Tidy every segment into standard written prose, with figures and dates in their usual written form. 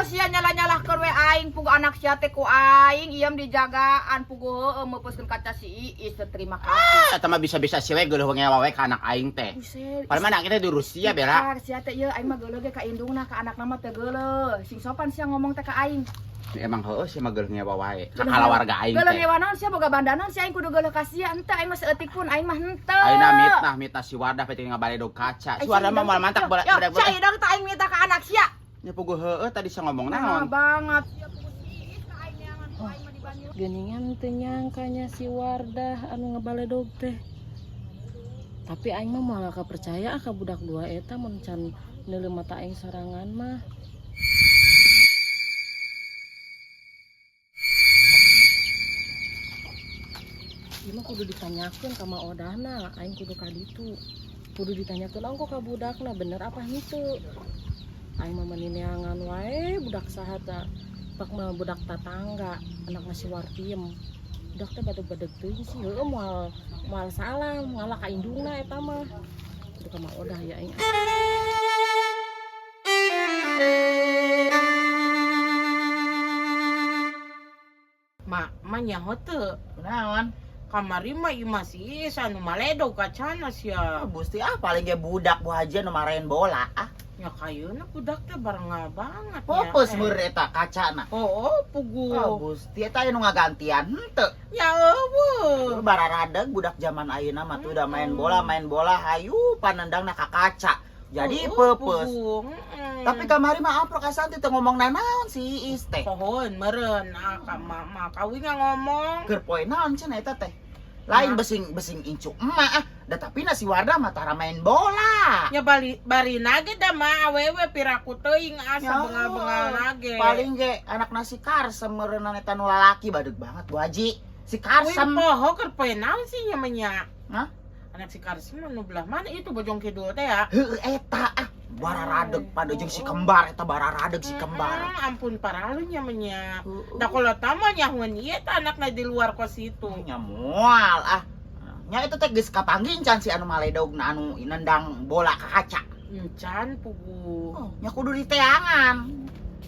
Sia nyalah-nyalahkeun we aing pugu anak sia teh ku aing iem dijagaan pugu heueuh meupeuskeun kaca si Iis teh terima kasih. Ah, eta mah bisa-bisa si we geuleuh ngewa we ka anak aing teh. Buset. Padahal mah anak kita di Rusia bela. Sia teh ieu aing mah geuleuh ge ka indungna ka anakna mah teu geuleuh. Sing sopan sia ngomong teh ka aing. Emang heueuh sia mah geuleuh ngewa wae. Ka kalawarga aing Geuleuh teh. ngewa naon sia boga banda naon sia aing kudu geuleuh ka sia henteu aing mah saeutik pun aing mah henteu. Ayeuna mitnah mitnah si Wardah peti ngabaledog kaca. Si Wardah mah moal mantak bola Yo, sia hidung teh aing minta ka anak sia. Nya puguh heueuh tadi sia ngomong Nah, naon. banget. Sia puguh si Iis ka aing neangan ku aing mah dibanding. Geuningan teu nyangkanya si Wardah anu ngabaledog teh. Tapi aing mah moal kapercaya ah ka budak dua eta mun can neuleuh mata aing sorangan mah. Ieu mah kudu ditanyakeun ka Ma Odahna, aing kudu ka ditu. Kudu ditanyakeun ongko ka budakna bener apa henteu. Aing mah menineangan wae budak saha ta. Pak mah budak tatangga, anak masih wartiem. Budak teh badeg-badeg teuing sih, heueuh moal moal salah, ngalah ka indungna eta mah. Kudu ka Ma Odah ya aing. Ma, ma nyaho teu. Kunaon? Kamari mah ieu mah si Iis anu maledog kacana sia. Ah, Gusti ah paling ge budak Bu Haji anu marahin bola ah. Nya kayeuna budak teh barengah banget nya. Pupus meureun eta kacana. Oh, oh pugu. Oh, Gusti eta anu ngagantian henteu. Ya eueuh. Bararadeg budak zaman ayeuna mah tuh udah main bola hayu panendangna ka kaca. Jadi peupeus. Tapi kamari mah aprok asanti teu ngomong nanaon si Iis teh. Pohon meureun ah ka mama kawi ngomong. Keur poe naon cenah eta teh? Lain besing besing incu emak ah, da tapi na si Wardah mah tara main bola. Nya bali bari nage da mah awewe piraku teuing asa bengal-bengal nage. Paling ge anak nasi Karsem meureunna eta nu lalaki badeg banget Bu Haji. Si Karsem. Wih, poho keur poe naon sih nya mah nya? Hah? Anak si Karsem nu belah mana itu Bojong Kidul teh ya? Heueuh eta ah bararadeg pada jeung si kembar eta bararadeg si kembar. Ampun paralu nya mah nya. Da kalau tama nyahuan ieu teh anakna di luar kos itu. Nya moal ah. Nya itu teh geus kapanggih can si anu maledogna anu nendang bola ka kaca. Encan pugu. Oh, nya kudu diteangan.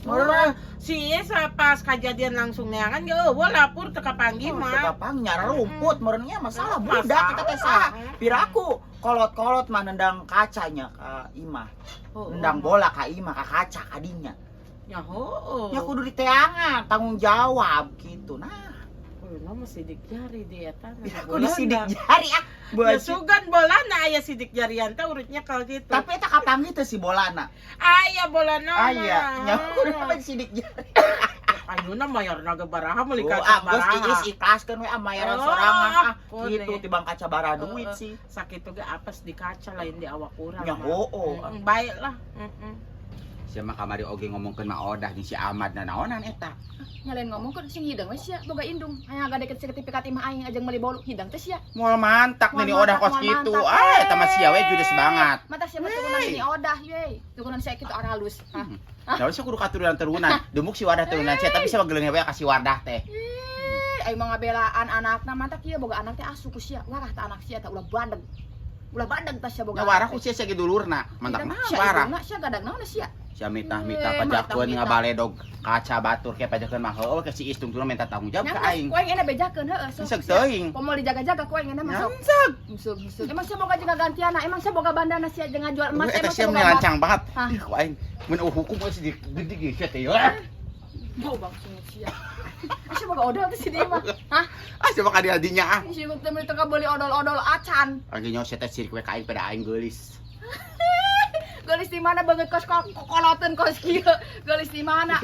Oh, si Iis pas kejadian langsung neangan ge eueuh lapor teu kapanggih Oh, mah. teu kapanggih nyara rumput meureun nya masalah budak kita teh saha. Piraku kolot-kolot mah nendang kacanya ka imah. Nendang bola ka imah ka kaca kadinya. Nya heueuh. Nya kudu diteangan, tanggung jawab gitu. Nah, Kudu mah sidik jari di eta. Piraku disidik jari ah. Ya sugan bolana aya sidik jarian teh urutnya kalau gitu. Tapi eta kapanggih teh si bolana. Aya bolana mah. Aya, nya kudu mah sidik jari. Ayeuna mayarna ge baraha meuli Oh, kaca ah, geus baraha. Iis ikhlaskeun we ah mayaran Oh, sorangan ah. boleh. Gitu tibang kaca bara duit sih. Sakitu ge apes di kaca lain di awak urang. Nya heueuh. Baik lah. Sia mah kamari oge ngomongkeun Ma Odah jeung si Ahmad na naonan eta. Nya lain ngomong keur sing hidang we sia boga indung. Hayang agak deket sertifikat imah aing ajeng meuli bolu hidang teh sia. Moal mantak Moal nih Odah mantak, kos moal kitu. mantak. Ah eta mah sia we judes banget. Mata sia mah turunan ini Odah ye. Turunan sia kitu aralus. Hah. Nah, sia kudu katurunan-turunan. Demuk si Wardah turunan sia tapi sia mah geuleuh we ka si Wardah teh. Aing mah ngabelaan anakna mantak ieu boga anak teh asuh ku sia. Warah teh anak sia teh ulah bandeng. Ulah bandeng teh sia boga. Nya warah ku sia sia ge dulurna. Mantak mah warah. Sia gadag naon sia? Sia mitah-mitah pajakeun ngabaledog kaca batur ke pajakeun mah heueuh ke si Is tungtungna minta tanggung jawab ka aing. Ku aing enak bejakeun heueuh sok. Seg teuing. Komo dijaga-jaga ku aing enak mah sok. Nyangseg. Busuk-busuk. Emang sia boga jeung gantiana, emang sia boga bandana sia jeung ngajual emas, Eta emang sia sia boga lancang banget. Hah? Ih ku aing mun hukum geus digede ge sia teh. Bau bang sungut sia. Sia boga odol teh si dia mah. Hah? Ah sia mah ka diadinya ah. Si teh meuli teu beli odol-odol acan. Anjing nyaho sia teh sirik we ka aing pada aing geulis. Geulis di mana banget kos koloten kos kieu. Geulis di mana?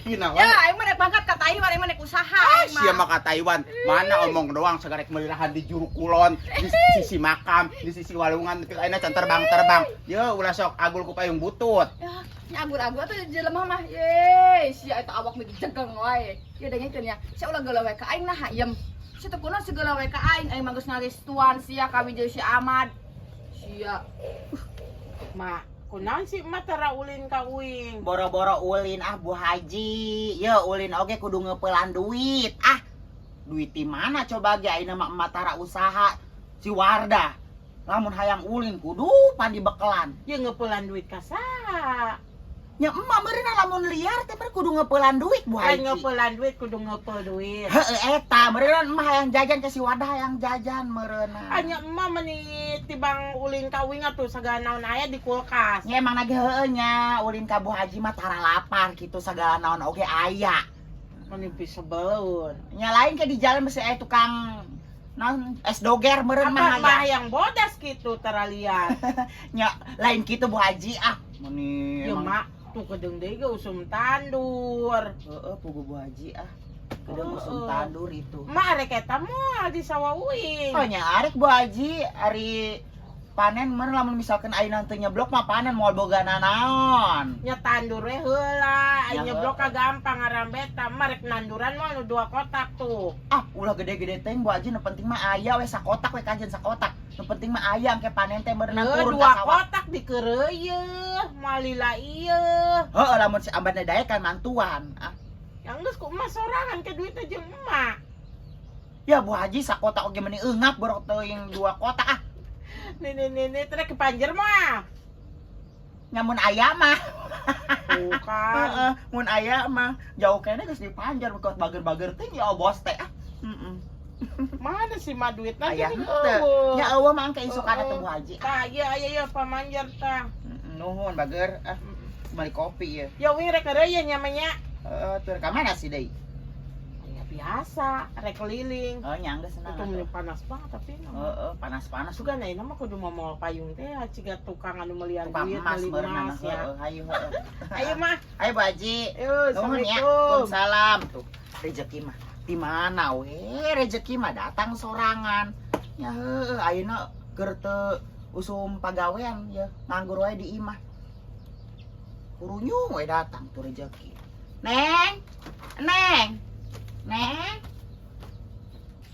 Hina Ya, aing mah rek mangkat ka Taiwan, aing mah rek usaha aing mah. Sia mah ka Taiwan, mana omong doang sagarek meuli lahan di juru kulon, di sisi makam, di sisi walungan, tapi ayeuna can terbang-terbang. Ye, ulah sok agul ku payung butut. Ya, nya agur-agur atuh jelema mah. Ye, sia eta awak mah jegeng wae. Ye dengekeun nya. Sia ulah geuleuh we ka aing nah iem. Sia teu kunaon segala we ka aing, aing mah geus ngaristuan sia kawin jeung si Ahmad. Sia. Ma, kunaon sih emak tara ulin ka uing? Boro-boro ulin ah Bu Haji. Ye ulin oge kudu ngeupelan duit. Ah, duit di mana coba ge ayeuna mah emak tara usaha si Wardah. Lamun hayang ulin kudu pan dibekelan. Ye ngeupelan duit ka saha? Nya emak meureun lamun liar teh meureun kudu ngeupelan duit Bu Lain Haji. ngeupelan duit kudu ngeupel duit. Heeh eta meureun emak hayang jajan ke si Wardah hayang jajan meureun. Anya emak meni tibang ulin ka uing atuh sagala naon aya di kulkas. Nya emang lagi heueuh nya ulin ka Bu Haji mah tara lapar gitu sagala naon oge aya. Meni bisa beun. Nya lain ke di jalan mesti aya tukang naon es doger meureun Apa mah mah hayang. yang bodas gitu tara liar. Nya lain kitu Bu Haji ah. Meni Ya emang mak tuh kedeung deui ge usum tandur. heeh pugu Bu Haji ah. Kedeung usum Heeh. tandur itu. Mak arek eta moal di sawah uing. Oh nya arek Bu Haji ari panen meureun lamun misalkan ayeuna teu nyeblok mah panen moal boga nanaon. Nya tandur we heula, Ya, aing nyeblok ka gampang ngarambeta, mah rek nanduran mah nu dua kotak tuh. Ah, ulah gede-gede teh Bu Haji nu penting mah aya we sakotak we kajen sakotak. Nu penting mah aya engke panen teh meureun Heuh, turun dua ka sawah. kotak dikeureuyeun, moal lila ieu. Heeh lamun si Amban daek kan mantuan. Ah, Yang geus ku emak sorangan ke duitna jeung emak. ya Bu Haji sakotak oge meni eungap borok teuing dua kotak ah. Nih nih nih nih trek ke panjer mah. Nyamun aya mah. Tuh kan. Heeh, mun aya mah jauh kene geus dipanjer bekot bager-bager teh ya bos teh ah. Heeh. Mana sih mah duitna Aya geuning henteu. eueuh. Nya eueuh mah engke isukan atuh Bu Haji. Tah, ieu aya ieu pamanjer tah. Heeh, nuhun bager ah. Beli kopi ya. Ya uing rek ngeureuyeuh nya mah nya. Heeh, tur ka mana sih deui? Ya biasa, rek keliling. Oh, nya geus senang. Itu meni panas banget tapi mah. Heeh, panas-panas Suka na mah kudu mau payung teh ciga tukang anu melian tukang duit emas meuli meureun emas ya. heeh, hayu heeh. Ayo mah. Ayo Bu Haji. Yo, Nuhun ya. Assalamualaikum. Waalaikumsalam. Tuh, rezeki mah di mana we? Rezeki mah datang sorangan. Ya heueuh ayeuna keur teu usum pagawean ya, nganggur wae di imah. Kurunyung we datang tuh rezeki. Neng, Neng, Neng.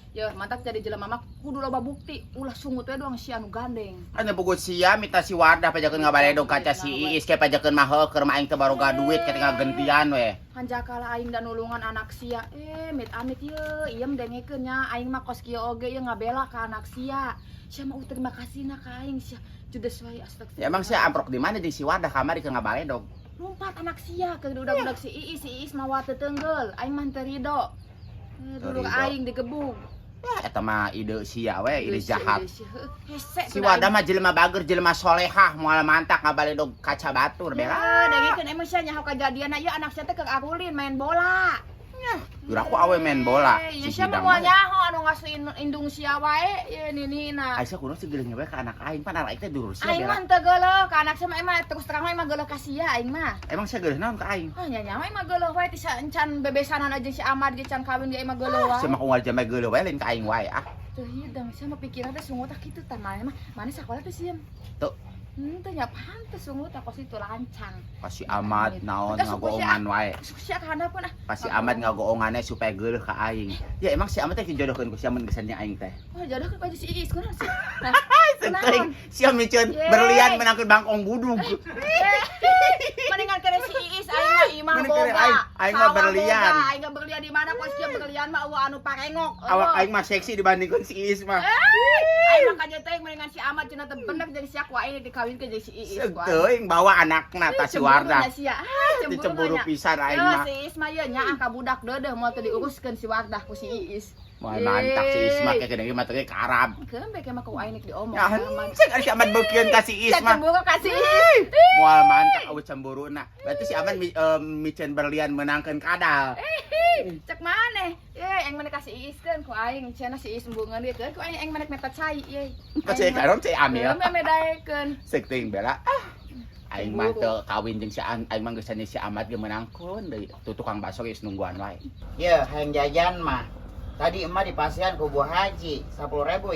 Ya, mantap jadi jelema mah kudu loba bukti. Ulah sungut we doang si anu gandeng. Hanya puguh sia minta si Wardah pajakeun ngabaledog kaca si Iis ke pajakeun mah heuh keur mah aing teu baroga duit ketika gentian we. Hanjakala aing dan nulungan anak sia. Eh, mit amit ye, iem dengekeun nya aing mah kos kieu oge ye ngabela ka anak sia. Sia mah terima kasih na ka aing sia. Judes wae astagfirullah. Ya emang sia amprok di mana jeung si Wardah kamari keur ngabaledog. Lompat anak sia ke budak-budak si Iis, si Iis mawa teu tenggel. Aing mah teu rido. Eh, dulur Teu rido. aing digebug. Ya eta mah ide sia we, ide jahat. Hese Si Wardah mah jelema bager, jelema solehah, moal mantak ngabaledog kaca batur bela. Ya, dengekeun emang sia nyaho kajadian ieu anak sia teh keur arulin main bola. Juraku awe main bola. Eh, ya Si sia mah Hidang moal mah. nyaho anu ngasuh indung sia wae ye ninina. Aisyah kudu sih geuleuh we ka anak aing, pan anak aing teh dulur sia Aing bela. mah henteu geuleuh ka anak sia mah emang terus terang mah emang geuleuh ka sia aing mah. Emang sia geuleuh naon ka aing? Ah nya nyawa emang geuleuh wae ti encan bebesanan aja si Ahmad ge can kawin ge emang geuleuh wae. Sia mah unggal jamai geuleuh wae lain ka aing wae ah. Teu hidang sia mah pikiran teh sungut tah kitu tah maneh mah maneh sakola teh sieun. Tuh. Teu nya pantes sungut tah kos itu lancang. Kasih Ahmad naon Kita suku sia. ngagoongan wae. Suku sia ka handapun ah. Pasti Ahmad ngagoongane supaya geuleuh ka aing. Ya emang si Ahmad teh dijodohkeun ku si Ahmad geus aing teh. Wah jodoh ke baju si Iis kunaon sih. Nah, Seukeung sia miceun Yeay. berlian menangkeun bangkong budug. Mendingan kene si Iis aing mah imah Mending kene boga. aing, aing mah Sawah berlian. boga, aing mah berlian di mana kos sia berlian mah eueuh anu parengok. Awak aing mah seksi dibandingkeun si Iis mah. Aing mah kaje teh mendingan si Ahmad cenah teh bener jadi sia ku aing dikawinkeun jadi si Iis ku aing. Teuing bawa anakna ta si Wardah. Sia. Ah, Dicemburu nya. pisan aing Ya, mah. si Iis mah ye nyaah ka budak deudeuh moal teu diuruskeun si Wardah ku si Iis. Moal mantap si Iis mah kayak gede mah teh ka Arab. Keun beke mah ku aing diomong. Ya, cek ari si Ahmad beukieun ka si Iis Sia mah. cemburu ka si Iis. Moal mantap eueuh cemburuna. Berarti si Ahmad miceun berlian menangkeun kadal. Cek maneh. Ye, aing maneh ka si Iis keun ku aing cenah si Iis embungeun ieu keun ku aing aing maneh meta cai ye. Kacai karon cai amil. Keun meh daekeun. Seuk teuing bela. Ah. Aing mah teu kawin jeung si An, aing mah geus si Ahmad ge menangkeun deui. Tuh tukang bakso geus nungguan wae. Ya, hayang jajan mah. Tadi emak dipasihan ku Bu Haji 10.000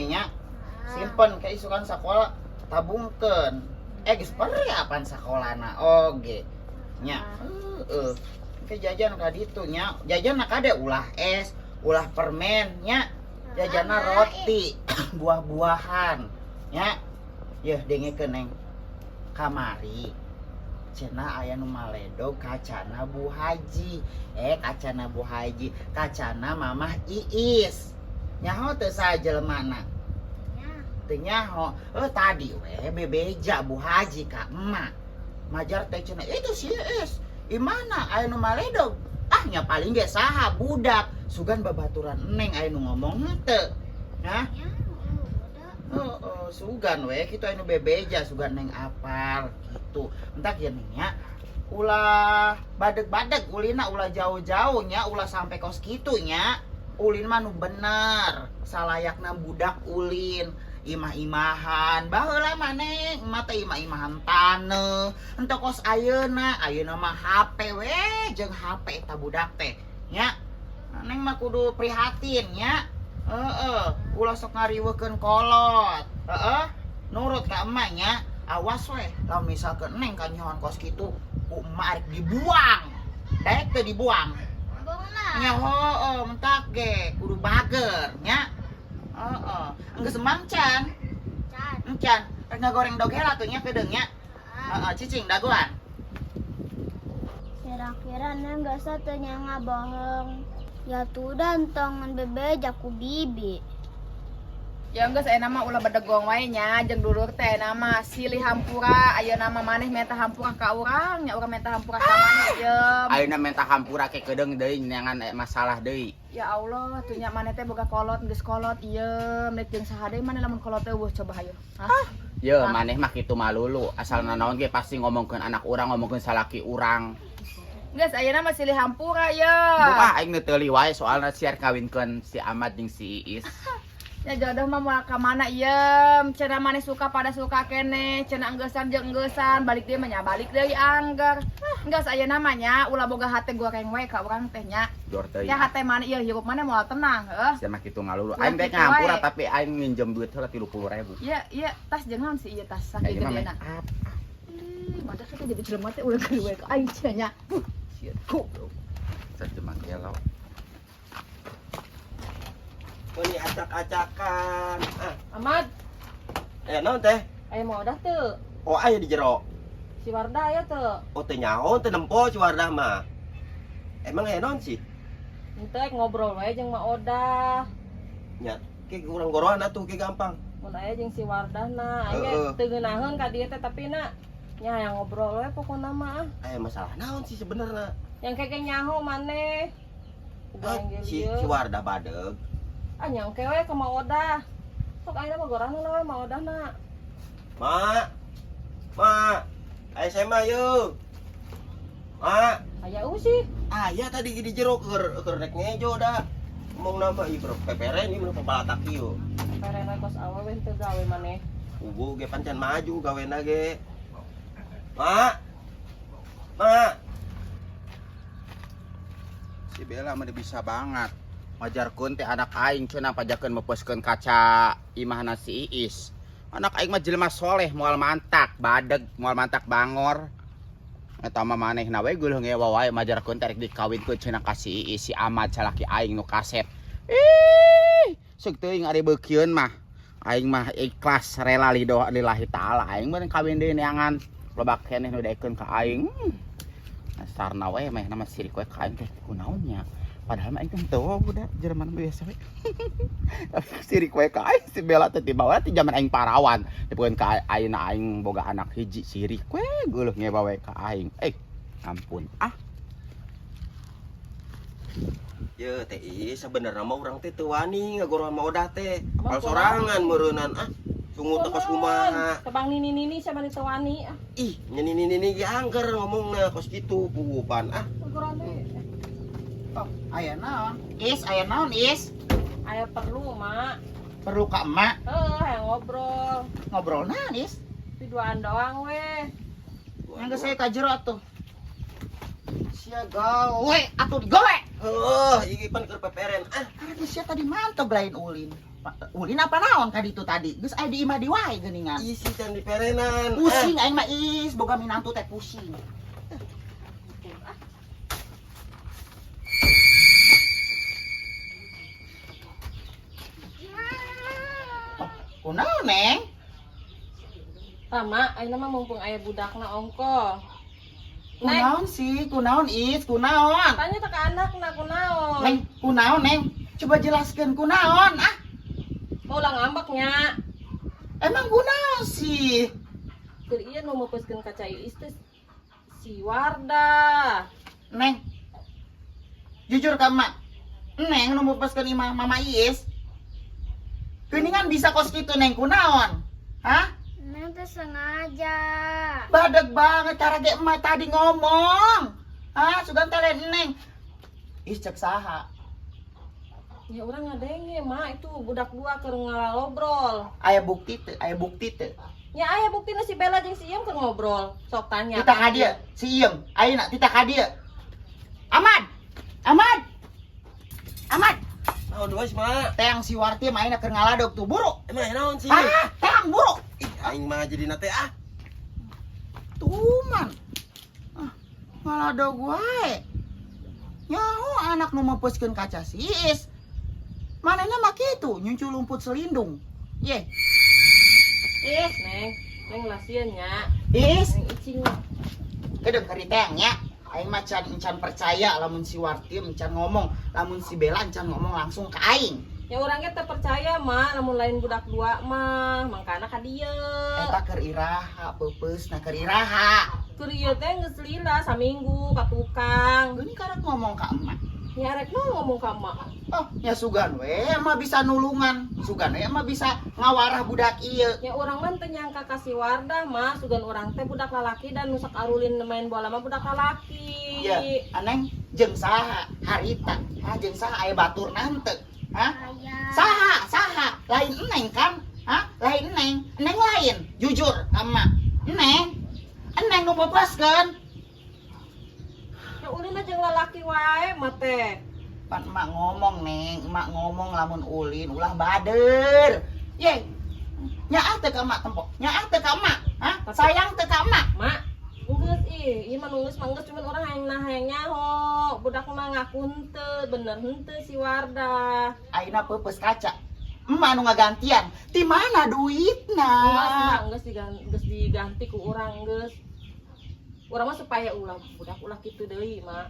nya. Simpen ke isukan sekolah tabungkeun. Eh geus peri apaan sakolana oge. Nya, heeh. Ke jajan ka ditu nya. Jajan na kade ulah es, ulah permen nya. Jajanna roti, buah-buahan nya. Yeuh dengekeun Neng. Kamari cenah aya nu maledog kacana Bu Haji. Eh kacana Bu Haji, kacana Mamah Iis. Nyaho teu saha jelemana? Teu nyaho. Eh tadi we bebeja Bu Haji ka emak. Majar teh cenah itu si Is. Imana aya nu maledog? Ah nya paling ge saha budak. Sugan babaturan neng aya nu ngomong henteu. Hah? Ya, udah. Heeh, sugan we kitu aya nu bebeja sugan neng apal gitu. Entak ya neng nya. Ulah badeg-badeg ulina ulah jauh-jauh nya, ulah sampai kos kitu nya. Ulin mah nu bener, salayakna budak ulin, imah-imahan. Baheula mah neng, emak teh imah-imahan taneuh. Henteu kos ayeuna, ayeuna mah HP we jeung HP eta budak teh nya. Neng mah kudu prihatin nya. Heeh, ulah sok ngariweukeun kolot. Heeh, nurut ka emak nya. Awas we, lamun misalkeun neng kanyahoan kos kitu, ku emak arek dibuang. Daek teu dibuang. Bohong lah. Nya heueuh, mentak ge kudu bager nya. Heeh, enggeus emang can. Can. Encan, rek ngagoreng dogel atuh nya kedeung nya. Ah. Heeh, cicing dagoan. Kira-kira neng gak satunya bohong. Ya tuh dan tongan bebeja ku bibi. Ya geus aya nama ulah bedegong wae nya jeung dulur teh nama silih hampura ayeuna mah maneh menta hampura ka urang nya urang menta hampura ka maneh jeung. Ayeuna menta hampura ke kedeung deui neangan masalah deui. Ya Allah tuh nya maneh teh boga kolot geus kolot ieu mek jeung saha deui maneh lamun kolot teh eueuh coba hayo. Hah? Ye, maneh mah kitu malulu, asal nanaon ge pasti ngomongkeun anak urang, ngomongkeun salaki urang. Geus ayeuna mah silih hampura ye. Buka aing nu teuli wae soalna siar kawinkeun si Ahmad jeung si Iis. Ya jodoh mah moal ka mana ieu, cenah maneh suka pada suka keneh, cenah enggesan jeung enggesan, balik deui mah nya balik deui angger. Geus ayeuna mah nya ulah boga hate goreng wae ka urang teh nya. Jor teuing. Ya hate maneh ieu hirup maneh moal tenang heuh. Sia mah kitu ngalulu. Ulah Aing teh kitu ngahampura wae. tapi aing nginjem duit heula 30.000. Iya, iya, tas jeung naon sih ieu tas sakieu Ieu mah gedena. make up. Ih, matak teh jadi jelema teh ulah keluar ka aing cenah nya. Huh, sieun ku. Terjemah gelo. Ini acak-acakan. Ah, Ahmad, aya naon teh? aya mau udah teu. Oh, aya di jero. Si Wardah aya teu. Oh, teu nyaho teu nempo si Wardah mah. Emang aya naon sih? Henteu ek ngobrol wae jeung Ma Odah. Nya, ke urang goroan atuh ke gampang. Mun aya jeung si Wardah na, aing ge Heeh. teu ngeunaheun ka dieu teh tapi na nya hayang ngobrol we pokona mah ah. Aya masalah naon sih sebenarnya? Yang keke nyaho maneh. Ah, Udah yang si si Wardah badeg. Ah nyangke we ka Ma Odah. Sok ayeuna mah gorana we Ma Odah na. Ma. Ma. Aya SMA yeuh. Ma. Aya eueuh sih. Aya tadi di jero keur keur rek ngejo dah. Ngomong nama ieu bro, peperen ieu mah pabalatak ieu. Peperen we kos awewe henteu gawe maneh. Ubu ge pancan maju gawena ge. Ma. Ma. Si Bella mah bisa banget. Majarkeun teh anak aing cenah pajakeun meupeuskeun kaca imahna si Iis. Anak aing mah jelema soleh, moal mantak badeg, moal mantak bangor. Eta mah manehna we geuleuh ngewa wae majarkeun teh rek dikawinkeun cenah ka si Iis si Ahmad salaki aing nu kasep. Ih, seuk teuing ari beukieun mah. Aing mah ikhlas rela lido lillahi taala aing mah kawin deui neangan loba keneh nu daekeun ka aing. Sarna we meh nama sirik we ka aing teh kunaon nya. Padahal mah aing teh henteu budak jerman biasa we. Tapi sirik we ka aing si Bella teh tiba ti zaman aing parawan. Dipukeun ka ayeuna aing boga anak hiji sirik we geuleuh ngewa we ka aing. Ampun ah. Ye teh Is, sebenarnya mah urang teh teu wani ngagoroan Ma Odah teh. Apal sorangan meureunnan ah. Sungut teh kos kumaha. Kebang nini-nini sama teu wani ah. Ih, nya nini-nini ge angker ngomongna kos kitu pugupan ah. Ngagoroan we. Oh, aya naon? Is, aya naon, Is? Aya perlu, Mak. Perlu ka emak Heuh, hayang ngobrol. ngobrol naon, Is? Videoan doang we. Yang geus saya ka jero atuh. Sia gawe atuh digawe. Heuh, ieu pan keur peperen ah. Aduh sia tadi mantep lain ulin. Ulin apa naon ka ditu tadi? Geus aya di imah di wae geuningan. Isi can diperenan. Pusing aing mah Is, boga minantu teh pusing. Oh, kunaon, Neng? Tama, ayeuna mah mumpung aya budakna ongko. Neng, Kunaon sih? Kunaon Is? Kunaon? tanya teh ka anakna kunaon. Neng, kunaon, Neng? Coba jelaskeun kunaon ah. Mau ulah ngambek nya. Emang kunaon sih? Keur ieu nu meupeuskeun kaca Iis teh Si Wardah. Neng. Jujur ka emak. Neng nu meupeuskeun imah Mama Iis. Geuningan bisa kos kitu, Neng, kunaon? Hah? Neng teh sengaja. Badeg banget cara ge emak tadi ngomong. Hah, sugan teh lain Neng. Ih, cek saha? Ya urang ngadenge, Mak, itu budak dua keur ngalobrol. Aya bukti teu? Aya bukti teu? Ya aya buktina, si Bella jeung si Iem keur ngobrol. Sok tanya. Titah ka dieu, si Iem. Ayeuna titah ka dieu. Ahmad. Ahmad. Ahmad. Naon wae, Mak? Teang si Warti mah ayeuna keur ngaladog tuh, buru. Emang naon sih? Ah, teang buru. Ih, aing mah jadi nate ah. Tuman. Ah, ngaladog wae. Nyaho anak nu meupeuskeun kaca si Iis. Manehna mah kitu, nyuncu lumput selindung. Ye, Is, Neng. Neng lah sieun nya. Is, Neng icing. Kedeng keur diteang nya. Aing mah can encan percaya lamun si Warti encan ngomong, lamun si Bella encan ngomong langsung ke aing. Ya urang ge teu percaya, Mak, lamun lain budak dua mah, mangkana ka dieu. Eta keur iraha peupeusna, keur iraha? Keur ieu teh geus lila saminggu ka tukang. Geuning karek ngomong ka emak. Nya rek naon ngomong ka emak? Oh, ya sugan we emak bisa nulungan. Sugan we emak bisa ngawarah budak ieu. Ya urang mah teu nyangka ka si Wardah, Mak, sugan urang teh budak lalaki dan nu sok arulin main bola mah budak lalaki. Iya, aneng jeung saha harita? Ha, jeung saha, aya batur henteu? Hah? Aya. Saha, saha? Lain Eneng kan? Hah? Lain Eneng. Eneng lain. Jujur ka emak. Eneng. Eneng nu meupeuskeun. Ya ulin jeung lalaki wae mah teh. Pan emak ngomong, Neng, emak ngomong lamun ulin ulah bader. Ye. Nyaah teu ka emak tempo? Nyaah teu ka emak? Hah? Sayang teu ka emak? Mak, geus ih, ieu mah nu geus mah geus, cuman urang hayang nah hayang nyaho. Budak mah ngaku henteu, bener henteu si Wardah. Ayeuna peupeus kaca. Emak nu ngagantian. Ti mana duitna? Geus, Mak, geus diganti, geus diganti ku urang geus. Urang mah supaya ulah budak ulah kitu deui, Mak.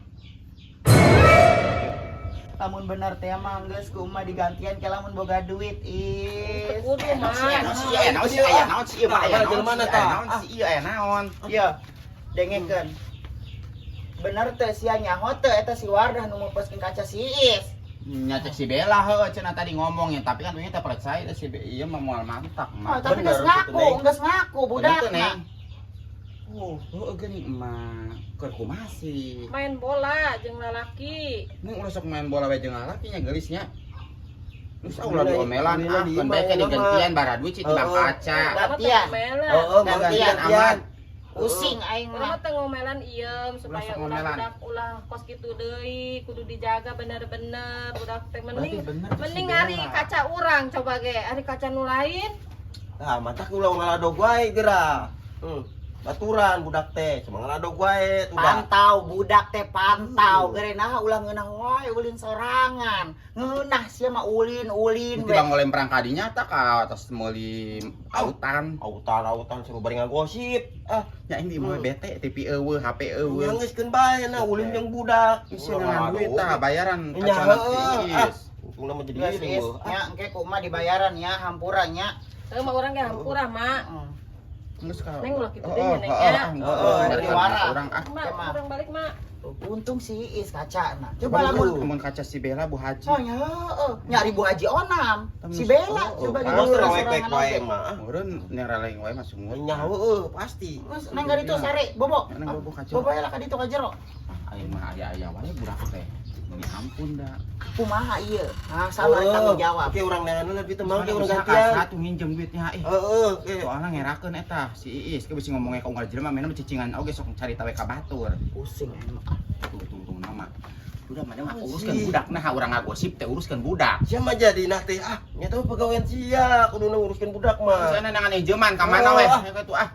Lamun bener teh mah geus ku emak digantian ke lamun boga duit, Is. Kudu, Mak. Naon sih ieu, naon sih aya, naon sih ieu mah aya, Tah, naon jelema sih tah. aya, naon sih ieu aya naon. Iya. Dengekeun. Bener teh sia nyaho teu eta si Wardah nu meupeuskeun kaca si Is? Nya cek si Bella heueuh cenah tadi ngomongnya, tapi kan duitnya teh percaya si ieu mah moal mantak Oh, mah. tapi Bener, geus ngaku, gitu, Neng. geus ngaku Bener teu, budakna. Neng? Oh, heueuh geuning emak. Keur kumaha sih? Main bola jeung lalaki. Neng ulah sok main bola we jeung lalaki nya, geulisnya. Terus ulah diomelan Ulina ah, di keun imah bae ke ya, mah. digantian bara duit sih tibang kaca. Urang mah teu Gantian. ngomelan. Heeh, Gantian, Aman. Pusing aing Urang mah. mah teu ngomelan iem supaya sok ulah ngomelan. budak ulah kos kitu deui, kudu dijaga bener-bener budak teh, Berarti mending bener si mending Bella. ari kaca urang coba ge, ari kaca nu lain. Nah, matak ulah ngaladog wae geura. Baturan budak teh, cuma ngaladog wae tuh dah. Pantau budak teh, pantau. Gere nah ulah ngeunah wae ulin sorangan. Ngeunah sia mah ulin-ulin we. Tibang ngolem perang kadinya tak ka atas meuli autan. Autan autan suruh bari ngagosip. Ah, Ya ini mah bete, TV eueuh, HP eueuh. yang geus keun bae nah ulin jeung budak. Isi dengan duit tah bayaran Nya kacana heueuh. si Ah, Iis. untungna mah jadi Geus, Is. riweuh. Nya engke ku emak dibayaran ya, hampura nya. Heuh mah urang ge hampura, Mak. Heeh. Geus ka. Neng ulah kitu Oh, deui nya, Neng, oh, ya. oh, Heeh, dari diwara. urang ah. Mak, Mak. urang balik, Mak. Untung si Iis kacana. Coba Coba lamun lamun kaca si Bella, Bu Haji. Oh nya heeh, nyari Bu Haji Onam. Si Bella Oh, coba oh, di Awas sorangan rewek wae oge. mah. ah. Meureun nyereleng wae mah sungut. Nya heueuh pasti. Geus neng ka ditu sare, bobo. Neng bobo ka jero. Bobo lah ka ditu ka jero. Aing mah aya-aya wae budak teh. Ini ampun dah. Kumaha ieu? Ah, salah tanggung jawab. Oke, urang neangan lebih temang ke urang Usaha gantian. satu nginjem duitnya ih. Heeh, oke. Soalnya ngerakeun eta si Iis ke bisi ngomongnya ka unggal jelema mainna cicingan oge sok cari tawe ka batur. Pusing aing mah. Tuh tungtung nama. Udah mana mah uruskeun budak nah urang ngagosip teh uruskeun budak. Sia mah jadi nah teh ah, nya teh pegawaian sia, kudu nguruskeun budak mah. Sana nangan jeman ka mana weh Oh, ah. kitu ah.